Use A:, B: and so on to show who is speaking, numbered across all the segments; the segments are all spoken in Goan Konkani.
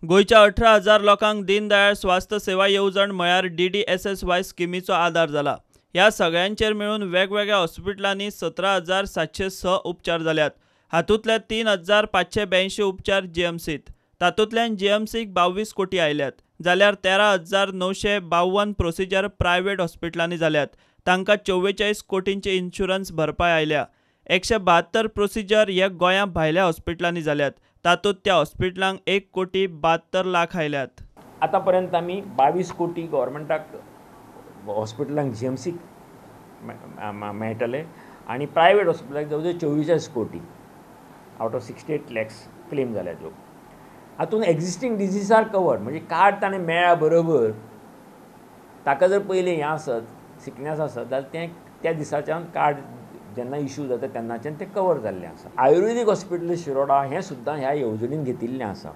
A: गोंयच्या 18,000 लोकांक दीनदयाळ स्वास्थ्य सेवा येवजण म्हळ्यार DDSSY स्किमीचो आदार जाला. ह्या सगळ्यांचेर मेळून वेगवेगळ्या हॉस्पिटलांनी 17,706 उपचार जाल्यात. हातूंतले 3,582 उपचार जीएमसीत. तातूंतल्यान जीएमसीक 22 कोटी आयल्यात, जाल्यार 13,952 प्रोसिजर प्रायव्हेट हॉस्पिटलांनी जाल्यात. तांकां 44 कोटींची इन्शुरन्स भरपाय आयल्या. 172 प्रोसिजर हे गोंया भायल्या हॉस्पिटलांनी जाल्यात. तातूंत त्या हॉस्पिटलांक 1,72,00,000 आयल्यात.
B: आतांपर्यंत आमी 22 कोटी गव्हर्मेंटाक हॉस्पिटलांक जीएमसीक मेळटले आनी प्रायवेट हॉस्पिटलाक जवळ जवळ 44 कोटी आवट ऑफ 68 लॅक्स क्लेम जाल्या त्यो. हातूंत एग्जिस्टींग डिजीज आर कवर्ड, म्हणजे कार्ड ताणें मेळ्ळ्या बरोबर ताका जर पयलीं हें आसत सिकनेस आसत जाल्यार तें त्या दिसाच्यान कार्ड जेन्ना इशू जाता तेन्नाच्यान तें कवर जाल्लें आसा. आयुर्वेदीक हॉस्पिटल शिरोडा हें सुद्दां ह्या येवजणेन घेतिल्लें आसा.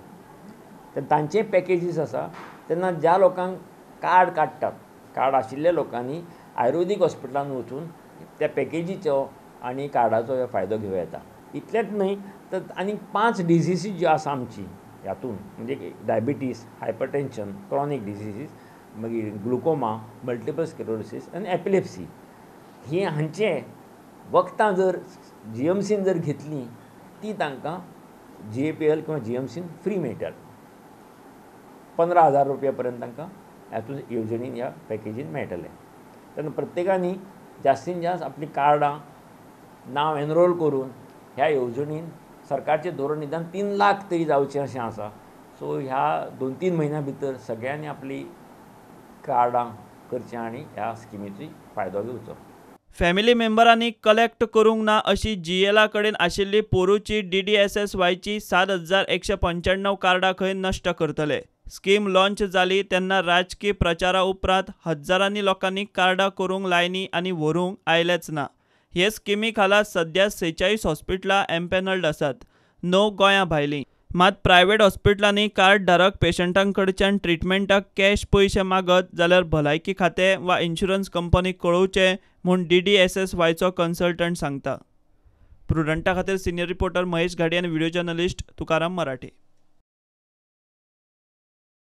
B: तर तांचे पॅकेजीस आसा. तेन्ना ज्या लोकांक कार्ड काडटात, कार्ड आशिल्ल्या लोकांनी आयुर्वेदीक हॉस्पिटलान वचून त्या पॅकेजीचो आनी कार्डाचो फायदो घेवं येता. इतलेंच न्हय तर आनी 5 डिजीजीस ज्यो आसा आमची हातून, म्हणजे डायबिटीज, हायपरटेन्शन, क्रॉनीक डिजीजीस, मागीर ग्लुकोमा, मल्टिपल स्क्लेरोसिस आनी एपिलेप्सी, ही हांचे वखदां जर जीएमसीन जर घेतलीं ती तांकां जीएपीएल किंवा जीएमसीन फ्री मेळटात. 15,000 रुपया पर्यंत तांकां हातून येवजणीन ह्या पॅकेजीन मेळटलें. तेन्ना प्रत्येकांनी जास्तीन जास्त आपलीं कार्डां नांव एनरोल करून ह्या येवजणीन सरकारचें धोरण निदान 3 लाख तरी जावचें अशें आसा. सो ह्या 2-3 म्हयन्या भितर सगळ्यांनी आपली कार्डां करचीं आनी ह्या स्किमीचो फायदो घेवचो.
A: फॅमिली मेंबरांनी कलेक्ट करूंक ना अशी जीएला कडेन आशिल्ली पोरूची DDSSYची 7,195 कार्डां खंय नश्ट करतले. स्कीम लॉन्च जाली तेन्ना राजकी प्रचारा उपरांत हजारांनी लोकांनी कार्डां करूंक लायनी आनी व्हरूंक आयलेच ना. हे स्किमी खाला सध्या 46 हॉस्पिटलां एम्पॅनल्ड आसात, 9 गोंया भायलीं. मात प्रायव्हेट हॉस्पिटलांनी कार्ड धारक पेशंटां कडच्यान ट्रिटमेंटाक कॅश पयशे मागत जाल्यार भलायकी खातें वा इन्शुरन्स कंपनीक कळोवचें म्हूण DDSSYचो कन्सल्टंट सांगता. प्रुडंटा खातीर सिनियर रिपोर्टर महेश घाडी आनी व्हिडिओ जर्नलिस्ट तुकाराम मराठे.